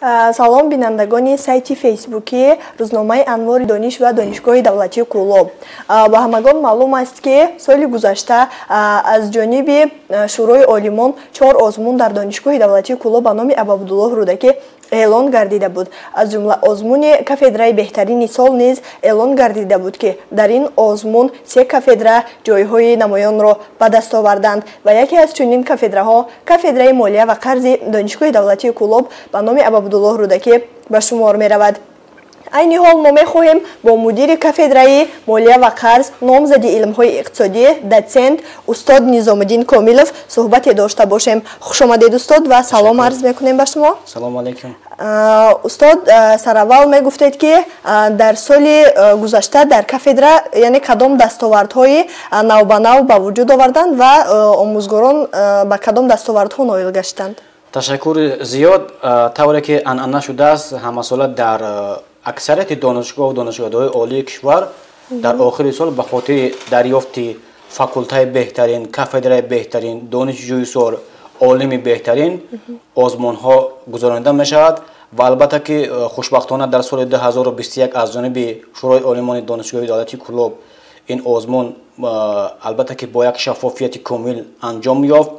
Салом, бинандагони сайти фейсбуки рӯзномаи Анвори дониш ва Донишгоҳи давлатии Кӯлоб. Ба ҳамагон маълум аст, ки соли гузашта аз ҷониби Шӯрои олимон чор озмун дар Донишгоҳи давлатии Кӯлоб ба номи Абуабдуллоҳ Рӯдакӣ эълон гардида буд. Аз ҷумла озмуни кафедраи беҳтарини сол низ эълон гардида буд, ки дар ин озмун се кафедра ҷойҳои намоёнро ба даст оварданд ва яке аз чунин кафедраҳо кафедраи молия ва қарзи Донишгоҳи давлатии Кӯлоб ба номи Абуабдуллоҳ Рӯдакӣ ба шумор меравад. Айни ҳол мо мехоҳем бо мудири кафедраи молия ва қарз, номзади илмҳои иқтисодӣ, дотсент, устод Низомиддин Комилов суҳбате дошта бошем. Хушомадед, устод, ва салом арз мекунем ба шумо. Салому алайкум. Устод, сараввал мегуфтед, ки дар соли гузашта дар кафедра, яъне, кадом дастовардҳои навбанав ба вуҷуд оварданд ва омӯзгорон ба кадом дастовардҳо ноил гаштанд? Ташаккури зиёд. Тавре ки анъана шудааст, ҳамасола дар аксарияти донишгоҳу донишгоҳҳои олии кишвар дар охири сол ба хотири дарёфти факултаи беҳтарин, кафедраи беҳтарин, донишҷӯи сол, олими беҳтарин озмунҳо гузаронида мешавад. Ва албатта ки хушбахтона дар соли 2021 аз ҷониби Шӯрои олимони Донишгоҳи давлатии Кӯлоб ин озмун, албатта ки, бо як шаффофияти комил анҷом ёфт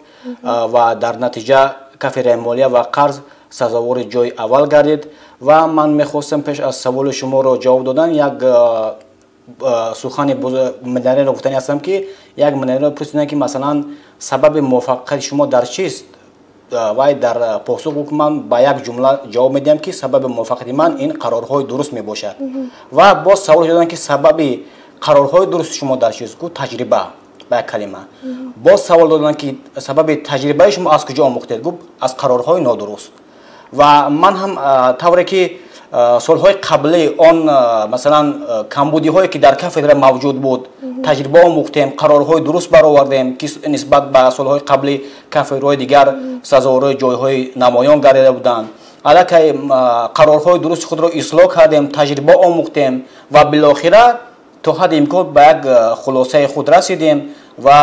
ва дар натиҷа кафедраи молия ва қарз сазовори ҷои аввал гардид. Ва ман мехостам пеш аз саволи шуморо ҷавоб додан як сухани миллионерро гуфтани ҳастам, ки як миллионерро пурсиданд, ки масалан, сабаби муваффақияти шумо дар чист? Вай дар посух гуфт: «Ман ба як ҷумла ҷавоб медиҳам, ки сабаби муваффақияти ман ин қарорҳои дуруст мебошад». Ва боз савол доданд, ки сабаби қарорҳои дурусти шумо дар чист? Гуфт: «Таҷриба», ба як калима. Боз савол доданд, ки сабаби таҷрибаи шумо аз куҷо омӯхтед? Гуфт: «Аз қарорҳои нодуруст». Ва ман ҳам, тавре ки солҳои қаблӣ он, масалан, камбудиҳое ки дар кафедра мавҷуд буд, таҷриба омӯхтем, қарорҳои дуруст баровардем, ки нисбат ба солҳои қаблӣ кафедраҳои дигар сазоворҳои ҷойҳои намоён гардида буданд, аллакай қарорҳои дурусти худро ислоҳ кардем, таҷриба омӯхтем ва билохира то ҳадди имкон ба як хулосаи худ расидем. Ва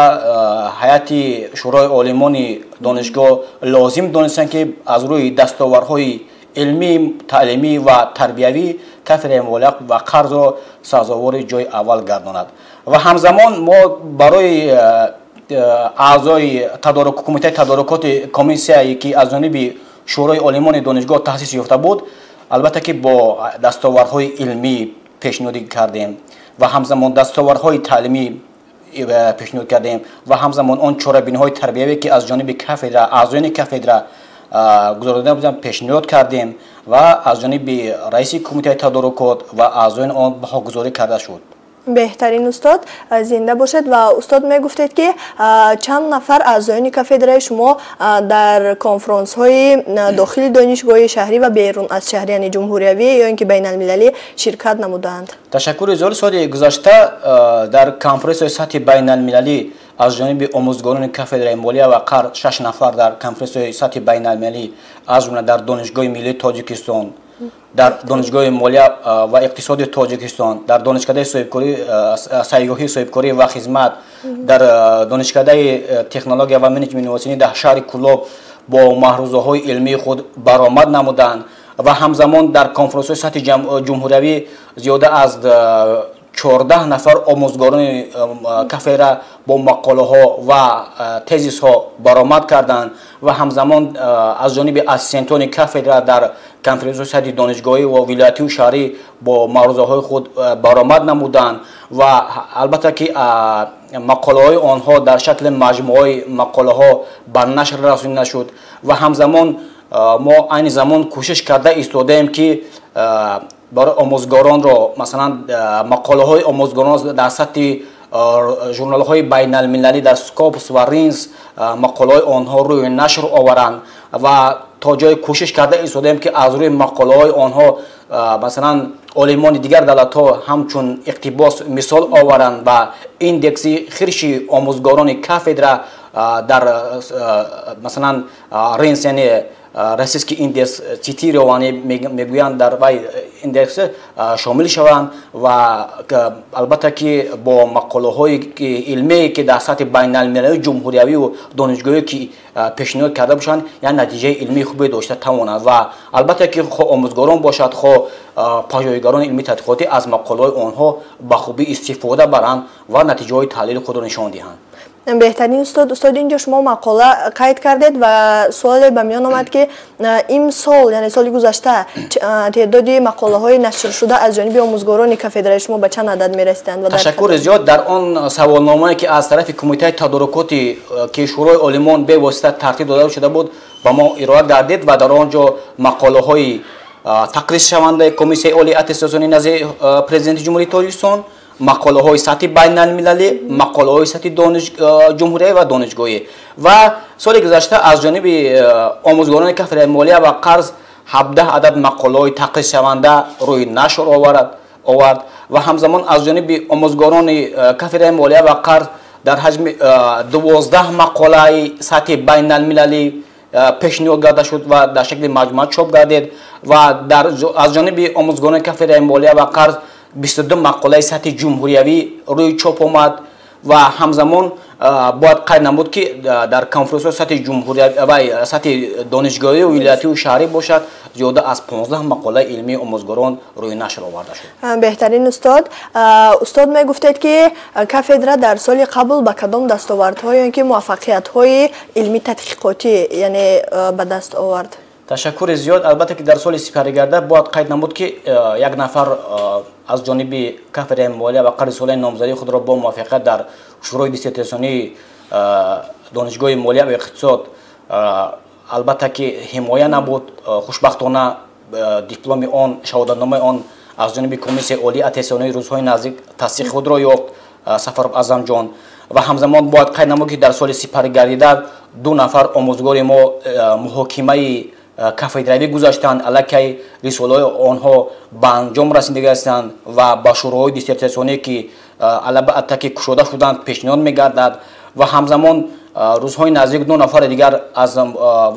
ҳайати Шӯрои олимони донишгоҳ лозим донистанд, ки аз рӯи дастовардҳои илмӣ, таълимӣ ва тарбиявӣ кафедраи молия ва қарзро сазовори ҷои аввал гардонад. Ва ҳамзамон мо барои аъзои кумитаи тадорукоти комиссияе, ки аз ҷониби Шӯрои олимони донишгоҳ таъсис ёфта буд, албатта ки бо дастовардҳои илмӣ пешниҳодӣ кардем ва ҳамзамон дастовардҳои таълимӣ пешниҳод кардем ва ҳамзамон он чорабиниҳои тарбиявие, ки аз ҷониби кафедра, аъзоёни кафедра гузаронида буданд, пешниҳод кардем ва аз ҷониби раиси кумитаи тадорукот ва аъзоёни он баҳогузорӣ карда шуд. Беҳтарин, устод, зинда бошед. Ва, устод, мегуфтед, ки чанд нафар аъзоёни кафедраи шумо дар конфронсҳои дохили донишгоҳи шаҳрӣ ва берун аз шаҳр, яъне ҷумҳуриявӣ ё ин ки байналмилалӣ, ширкат намудаанд? Ташаккури зиёд. Соли гузашта дар конференсияи сатҳи байналмилалӣ аз ҷониби омӯзгорони кафедраи молия ва қарз шаш нафар дар конференсияи сатҳи байналмилалӣ, аз ҷумла дар Донишгоҳи миллии Тоҷикистон, дар Донишгоҳи молия ва иқтисоди Тоҷикистон, дар Донишкадаи сайёҳӣ, соҳибкорӣ ва хизмат, дар Донишкадаи технология ва менеҷменти инноватсионӣ дар шаҳри Кӯлоб бо маърузаҳои илмии худ баромад намуданд. Ва ҳамзамон дар конференсияҳои сатҳи ҷумҳуриявӣ зиёда аз 14 нафар омӯзгорони кафедра бо мақолаҳо ва тезисҳо баромад карданд. Ва ҳамзамон аз ҷониби ассистентони кафедра дар конференсияҳои сатҳи донишгоҳӣ ва вилоятию шаҳрӣ бо маърузаҳои худ баромад намуданд ва албатта ки мақолаҳои онҳо дар шакли маҷмӯаи мақолаҳо ба нашр расонида шуд. Ва ҳамзамон мо айни замон кӯшиш карда истодаем, ки барои омӯзгоронро, масалан, мақолаҳои омӯзгоронро дар сатҳи журналҳои байналмилалӣ, дар Скопус ва Ринс мақолаҳои онҳо рӯи нашр оваранд ва то ҷое кӯшиш карда истодаем, ки аз рӯи мақолаҳои онҳо, масалан, олимони дигар давлатҳо ҳамчун иқтибос мисол оваранд ва индекси Хирши омӯзгорони кафедра дар масалан РИНЦ, яъне Российский индекс цитирования мегӯянд, дар вай индекс шомил шаванд ва албатта ки бо мақолаҳои илмие, ки дар сатҳи байналмилалии, ҷумҳуриявию донишгоҳӣ ки пешниҳод карда бошанд, як натиҷаи илмии хубе дошта тавонанд. Ва албатта ки хо омӯзгорон бошад, хо пажӯҳишгарони илмии тадқиқотӣ аз мақолаҳои онҳо ба хубӣ истифода баранд ва натиҷаҳои таҳлили худро нишон диҳанд. Беҳтарин, устод. Устод, инҷо шумо мақола қайд кардед ва суоле ба миён омад, ки имсол, яъне соли гузашта, теъдоди мақолаҳои нашршуда аз ҷониби омӯзгорони кафедраи шумо ба чанд адад мерасиданд? Ташаккури зиёд. Дар он саволномае, ки аз тарафи кумитаи тадорукоти, ки Шӯрои олимон бевосита тартиб дода шуда буд, ба мо ироа гардид ва дар он ҷо мақолаҳои тақризшавандаи Комиссияи олии аттестатсионии назди Президенти Ҷумҳурии Тоҷикистон, мақолаҳои сатҳи байналмилалӣ, мақолаҳои сатҳи ҷумҳуриявӣ ва донишгоҳӣ. Ва соли гузашта аз ҷониби омӯзгорони кафедраи молия ва қарз 17 адад мақолаҳои тақризшаванда рӯи нашр овард ва ҳамзамон аз ҷониби омӯзгорони кафедраи молия ва қарз дар ҳаҷми 12 мақолаи сатҳи байналмилалӣ пешниҳод карда шуд ва дар шакли маҷмӯа чоп гардид. Ва аз ҷониби омӯзгорони кафедраи молия ва қарз 22 мақолаи сатҳи ҷумҳуриявӣ рӯи чоп омад. Ва ҳамзамон бояд қайд намуд, ки дар конференсияҳои сатҳи ҷумҳурия, сатҳи донишгоҳию вилоятию шаҳрӣ бошад, зиёда аз 15 мақолаи илмии омӯзгорон рӯи нашр оварда шуд. Беҳтарин, устод. Устод, мегуфтед, ки кафедра дар соли қабл ба кадом дастовардҳо ё ки муваффақиятҳои илмӣ тадқиқотӣ, яъне, ба даст овард? Ташаккури зиёд. Албатта ки дар соли сипаригарда бояд қайд намуд, ки як нафар аз ҷониби кафедраи молия ва қарзи рисолаи номзадии худро бо муваффақият дар Шӯрои диссертатсионии Донишгоҳи молия ва иқтисод, албатта ки, ҳимоя набуд. Хушбахтона, дипломи он, шаҳодатномаи он аз ҷониби Комиссияи олии аттестатсионии рӯзҳои наздик тасдиқи худро ёфт, Сафаров Азамҷон. Ва ҳамзамон бояд қайд намуд, ки дар соли сипаригардида ду нафар омӯзгори мо муҳокимаи кафедравӣ гузаштанд, аллакай рисолаҳои онҳо ба анҷом расидагӣ ҳастанд ва ба шӯроҳои диссертатсионие, ки албатта ки кушода шуданд, пешниҳод мегардад. Ва ҳамзамон рӯзҳои наздик ду нафари дигар аз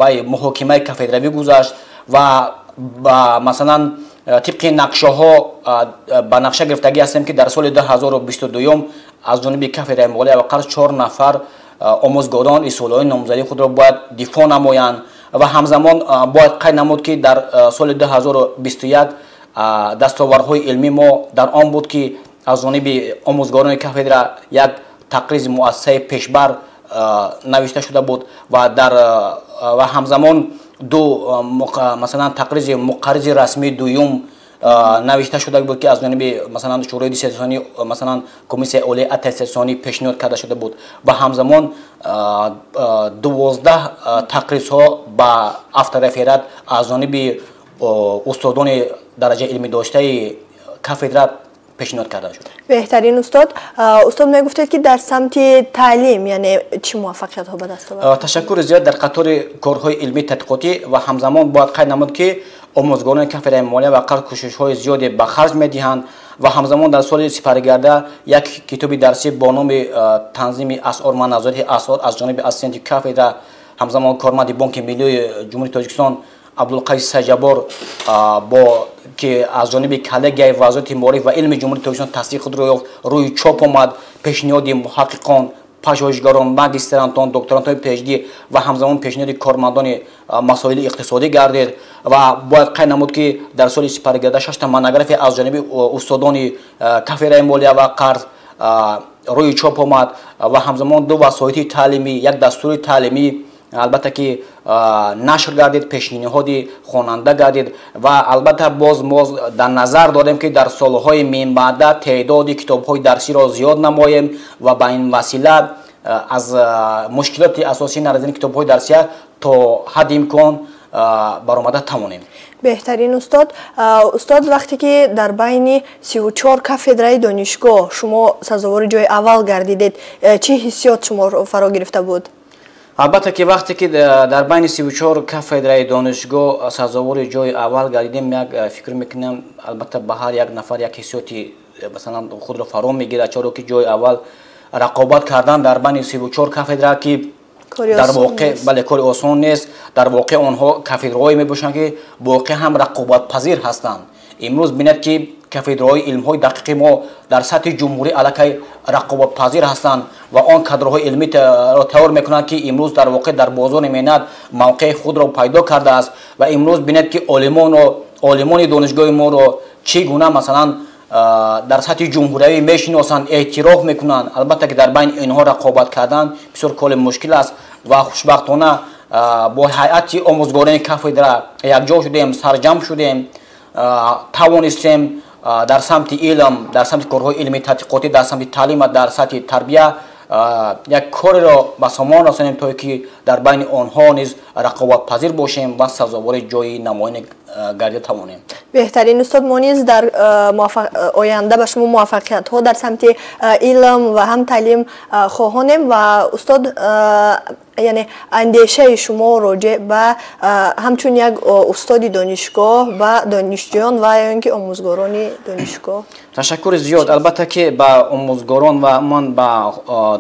вай муҳокимаи кафедравӣ гузашт ва масалан тибқи нақшаҳо ба нақша гирифтагӣ ҳастем, ки дар соли 2022 аз ҷониби кафедраи молия ва қарз чор нафар омӯзгорон рисолаҳои номзадии худро бояд дифоъ намоянд. Ва ҳамзамон бояд қайд намуд, ки дар соли 2021 дастовардҳои илмии мо дар он буд, ки аз ҷониби омӯзгорони кафедра як тақризи муассисаи пешбар навишта шуда буд ва ҳамзамон ду, масалан, тақризи муқарризи расмии дуюм навишта шуда буд, ки аз ҷониби, масалан, шӯрои диссертатсионӣ, масалан, Комиссияи олии аттестатсионӣ пешниҳод карда шуда буд. Ва ҳамзамон 12 тақризҳо ба автореферат аз ҷониби устодони дараҷаи илмӣ доштаи кафедра пешниҳод карда шуд. Беҳтарин, устод. Устод, мегуфтед, ки дар самти таълим, яъне, чӣ муваффақиятҳо ба даст овард? Ташаккури зиёд. Дар қатори корҳои илмии тадқиқотӣ ва ҳамзамон бояд қайд намуд, ки омӯзгорони кафедраи молия ва қарз кӯшишҳои зиёде ба харҷ медиҳанд ва ҳамзамон дар соли сипаригарда як китоби дарсӣ бо номи «Танзими асъор ва назорати асъор» аз ҷониби ассистенти кафедра, ҳамзамон корманди Бонки миллии Ҷумҳурии Тоҷикистон Абдулқайс Саҷабор, бо ки аз ҷониби коллегияи Вазорати маориф ва илми Ҷумҳурии Тоҷикистон тасдиқи худро ёфт, рӯи чоп омад. Пешниҳоди муҳаққиқон, пажӯҳишгарон, магистрантон, докторантҳои PhD ва ҳамзамон пешниҳоди кормандони масоили иқтисодӣ гардид. Ва бояд қайд намуд, ки дар соли сипаригарда шашта монография аз ҷониби устодони кафедраи молия ва қарз рӯи чоп омад ва ҳамзамон ду васоити таълимӣ, як дастури таълимӣ, албатта ки, нашр гардид, пешниҳоди хонанда гардид. Ва албатта боз мо дар назар дорем, ки дар солҳои минбаъда теъдоди китобҳои дарсиро зиёд намоем ва ба ин васила аз мушкилоти асосии нарасидани китобҳои дарсия то ҳадди имкон баромада тавонем. Беҳтарин, устод. Устод, вақте ки дар байни 34 кафедраи донишгоҳ шумо сазовори ҷои аввал гардидед, чӣ ҳиссиёт шуморо фаро гирифта буд? Албатта ки вақте ки дар байни 34 кафедраи донишгоҳ сазовори ҷои аввал гардидем, як фикр мекунам, албатта, ба ҳар як нафар як ҳиссиёти, масалан, худро фаро мегирад, чаро ки ҷои аввал рақобат кардан дар байни 34 кафедра, ки Дар воқеъ, бале, кори осон нест. Дар воқеъ онҳо кафедраҳое мебошанд, ки воқеъ ҳам рақобатпазир ҳастанд. Имрӯз бинед, ки кафедраҳои илмҳои дақиқи мо дар сатҳи ҷумҳурӣ аллакай рақобатпазир ҳастанд ва он кадрҳои илмиро тайёр мекунанд, ки имрӯз дар воқеъ дар бозори меҳнат мавқеи худро пайдо кардааст. Ва имрӯз бинед, ки олимони донишгоҳи моро чӣ гуна, масалан, дар сатҳи ҷумҳуриявӣ мешиносанд, эътироф мекунанд. Албатта ки дар байни инҳо рақобат кардан бисёр кори мушкил аст ва хушбахтона бо ҳайати омӯзгорони кафедра якҷо шудем, сарҷамъ шудем, тавонистем дар самти илм, дар самти корҳои илмии тадқиқотӣ, дар самти таълим ва дар сатҳи тарбия як кореро ба сомон расонем, то ки дар байни онҳо низ рақобатпазир бошем ва сазовори ҷои намоёне гардида тавонем. Беҳтарин, устод. Мо низ дар оянда ба шумо муваффақиятҳо дар самти илм ва ҳам таълим хоҳонем. Ва устод, яъне андешаи шумо роҷеъ ба ҳамчун як устоди донишгоҳ ба донишҷӯён ва ё ин ки омӯзгорони донишгоҳ? Ташаккури зиёд. Албатта ки ба омӯзгорон ва умуман ба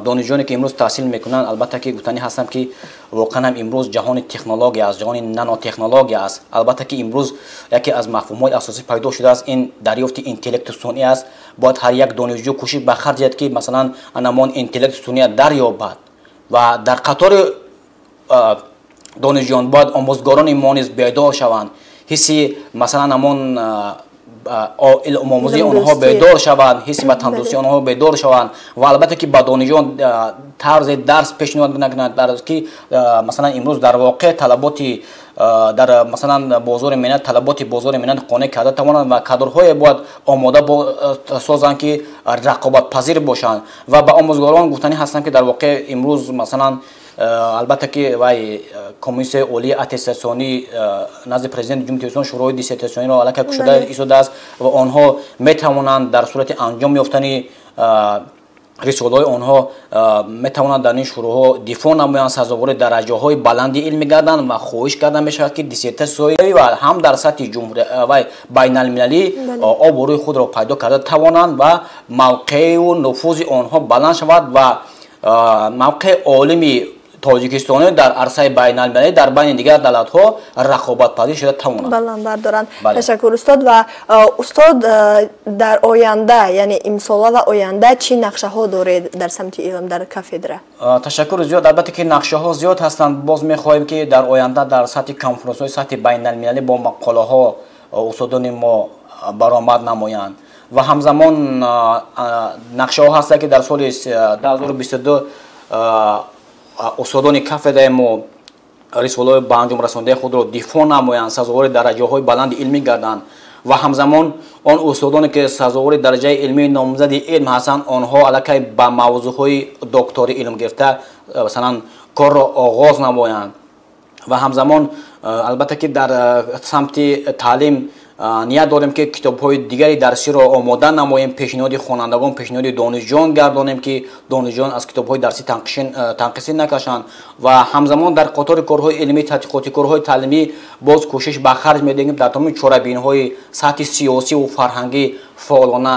донишҷӯёне, ки имрӯз таҳсил мекунанд, албатта ки гуфтанӣ ҳастам, ки воқеан ҳам имрӯз ҷаҳони технология аст, ҷаҳони нанотехнология аст. Албатта ки имрӯз яке аз мафҳумҳои асосӣ пайдо шудааст, ин дарёфти интеллекти сунъӣ аст. Бояд ҳар як донишҷӯ кӯшиш ба харҷ диҳад, ки масалан анамон интеллекти сунъия дарёбад. Ва дар қатори донишҷӯён бояд омӯзгорони мо низ бедор шаванд, ҳисси, масалан, ҳамон илмомӯзии онҳо бедор шаванд, ҳисси ватандӯстии онҳо бедор шаванд. Ва албатта ки ба донишҷӯён тарзи дарс пешниҳод накунанд, ки масалан имрӯз дар воқеъ талаботи дар, масалан, бозори меҳнат, талаботи бозори меҳнат қонеъ карда тавонанд ва кадрҳое бояд омода созанд, ки рақобатпазир бошанд. Ва ба омӯзгорон гуфтанӣ ҳастам, ки дар воқеъ имрӯз, масалан, албатта ки вай Комиссияи олии аттестатсионӣ назди Президенти Ҷумҳурии Тоҷикистон шӯрои диссертатсиониро аллакай кушода истодааст ва онҳо метавонанд дар сурати анҷом ёфтани рисолаҳои онҳо метавонанд дар ин шӯроҳо дифоъ намоянд, сазовори дараҷаҳои баланди илмӣ гарданд. Ва хоҳиш карда мешавад, ки диссертатсияҳои ва ҳам дар сатҳи ҷумҳури байналмилалӣ обрӯи худро пайдо карда тавонанд ва мавқеу нуфузи онҳо баланд шавад ва мавқеи олими тоҷикистонӣ дар арсаи байналмилалӣ, дар байни дигар давлатҳо рақобатпазир шуда тавонад. Баланд бардоранд. Ташаккур, устод. Ва устод, дар оянда, яъне имсола ва оянда, чӣ нақшаҳо доред дар самти илм, дар кафедра? Ташаккури зиёд. Албатта ки нақшаҳо зиёд ҳастанд. Боз мехоҳем, ки дар оянда дар сатҳи конференсҳои сатҳи байналмилалӣ бо мақолаҳо устодони мо баромад намоянд. Ва ҳамзамон нақшаҳо ҳастанд, ки дар соли 2022 устодони кафедраи мо рисолаҳои ба анҷом расондаи худро дифоъ намоянд, сазовори дараҷаҳои баланди илмӣ гарданд. Ва ҳамзамон он устодоне, ки сазовори дараҷаи илмии номзади илм ҳастанд, онҳо аллакай ба мавзӯъҳои доктори илм гирифта, масалан, корро оғоз намоянд. Ва ҳамзамон, албатта ки дар самти таълим ният дорем, ки китобҳои дигари дарсиро омода намоем, пешниҳоди хонандагон, пешниҳоди донишҷӯён гардонем, ки донишҷӯён аз китобҳои дарсӣ танқисӣ накашанд. Ва ҳамзамон дар қатори корҳои илмии тадқиқотӣ, корҳои таълимӣ боз кӯшиш ба харҷ медиҳем, дар тамоми чорабиниҳои сатҳи сиёсиву фарҳангӣ фаъолона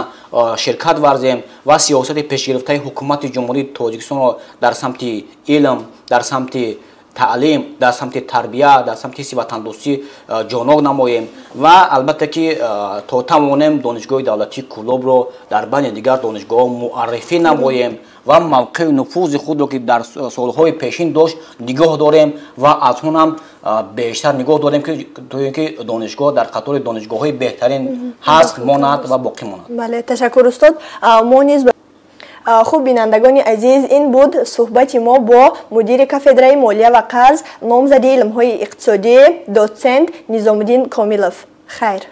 ширкат варзем ва сиёсати пешгирифтаи ҳукумати Ҷумҳурии Тоҷикистонро дар самти илм, дар самти таълим, дар самти тарбия, дар самти ҳисси ватандӯстӣ ҷонок намоем. Ва албатта ки то тавонем Донишгоҳи давлатии Кӯлобро дар байни дигар донишгоҳҳо муаррифӣ намоем ва мавқеи нуфузи худро, ки дар солҳои пешин дошт, нигоҳ дорем ва аз он ҳам бештар нигоҳ дорем, ки то ин ки донишгоҳ дар қатори донишгоҳҳои беҳтарин ҳаст, монад ва боқӣ монад. Бале, ташаккур, устод. Мо низ. Хуб, бинандагони азиз, ин буд суҳбати мо бо мудири кафедраи молия ва қарз, номзади илмҳои иқтисодӣ, дотсент Низомуддин Комилов. Хайр.